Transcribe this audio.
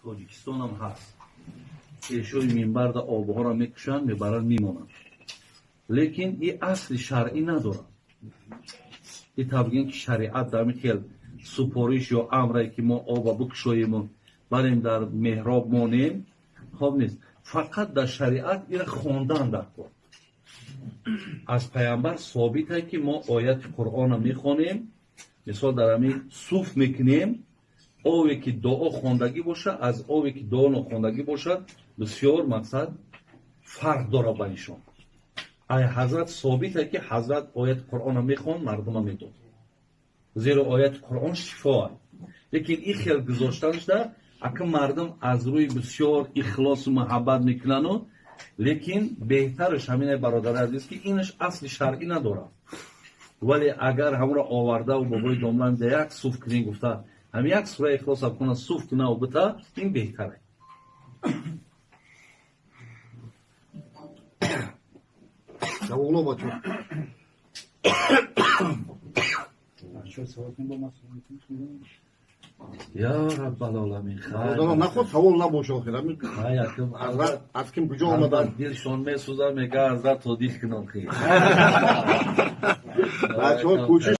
Тоҷикистонам ҳаст. Пешои минбарда обҳоро мекушанд, мебаранд, мемонанд. Лекин и асли шаръӣ надорад. И табгин ки шариат дар хел супориш ё амре ки мо оба бикушоему барем дар меҳроб монем, хоб нест. Фақат дар шариат ира хондан дар кор. Аз пайғамбар собите ки мо ояти Қуръонро мехонем, мисол дар ҳамин суф мекунем, ове ки дуо хондагӣ бошад, аз ове ки дуо нохондагӣ бошад, бисёр мақсад фарқ дорад ба нишон. Ай ҳазрат собите ки ҳазрат ояти Қуръонро мехонд, мардума медод. Зеро ояти Қуръон шифо аст. Лекин ин хел гузоштанашда ака мардум аз рӯи бисёр ихлосу муҳаббат мекунану, лекин беҳтараш ҳамин, бародари азиз, ки инаш асли шаръӣ надорад. Вале агар ҳамро овардаву бобои домлам да як суф кунӣ гуфта, ҳам як сураи ихлос куна, суф кунаву бита, ин беҳтаре. Саволо, бачо. Я Раббал оламин. Бародарон, наход савол набоша охир. Ҳамин ҳазрат аз ким куҷо омадан? Дилшон месӯзад, мега ҳазрат то дил кунам хи. Бачаҳо кӯшиш.